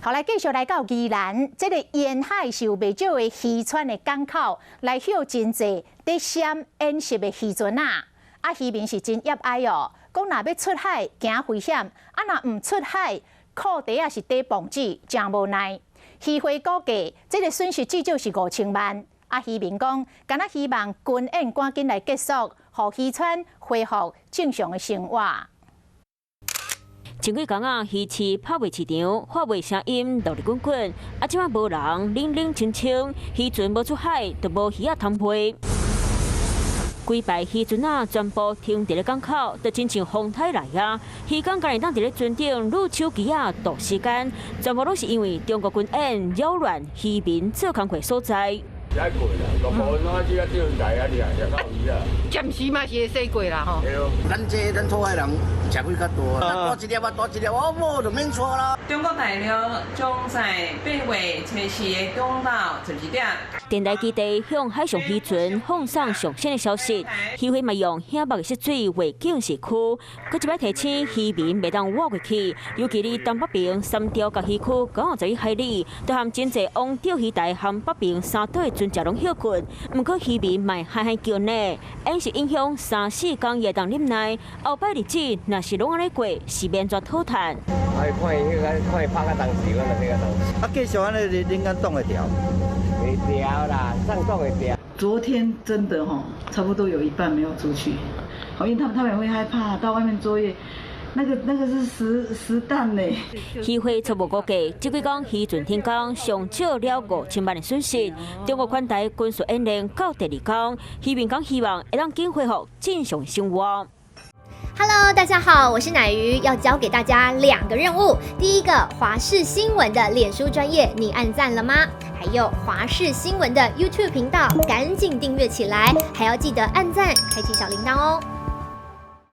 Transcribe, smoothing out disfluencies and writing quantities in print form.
好，來繼續來到宜蘭，這個沿海是有袂少的漁村的港口，來歇真濟佇閃演習的漁船仔，啊，漁民是真悲哀哦，講若欲出海驚危險，啊，若毋出海，褲底仔是底磅子，誠無奈。漁會估計，這個損失至少是5000萬。啊，漁民講，敢若希望軍演趕緊來結束，予漁村恢復正常的生活。前幾工啊，魚市拍賣市場，發賣聲音落力滾滾，啊，這擺無人，冷冷清清，漁船無出海，就無魚仔通賣。規排漁船仔全部停佇咧港口，就親像風颱來啊！漁工敢會當佇咧船頂攄手機仔度時間，全部攏是因為中國軍演擾亂漁民做工課所在。過啦，大部分攏愛這個釣台啊，掠掠到魚啊。暫時嘛是會使過啦吼。對，咱這咱土海人食虧較多，大一粒啊，大一粒，我無就免帶啦。中國大陸將在8月初四的中晝12點，電台基地向海上漁船放送上新的消息，漁會嘛用顯目的色水畫警示區，閣一擺提醒漁民袂當倚過去，尤其佇東北邊三貂角漁區91海里，都含真濟往釣魚台和北邊三島的船隻攏歇睏。毋過漁民嘛嗨嗨叫呢，演習影響三四工會當忍耐，後擺日子若是攏按呢過，是欲按怎討趁。愛看伊彼個，看伊拍甲當時，阮就彼個當時。啊，繼續按呢，恁敢擋會牢？袂牢啦，啥擋會牢。昨天真的吼，差不多有一半沒有出去，因為他們也會害怕到外面作業。那個是實實彈呢。漁會初步估計，這幾工漁船停工，上少了5000萬的損失。中國環台軍事演練到第二工，漁民講希望會當緊恢復正常生活。 Hello，大家好，我是奶魚，要交給大家兩個任務。第一個，華視新聞的臉書專頁，你按讚了嗎？還有華視新聞的 YouTube 頻道，趕緊訂閱起來，還要記得按讚，開啟小鈴鐺哦。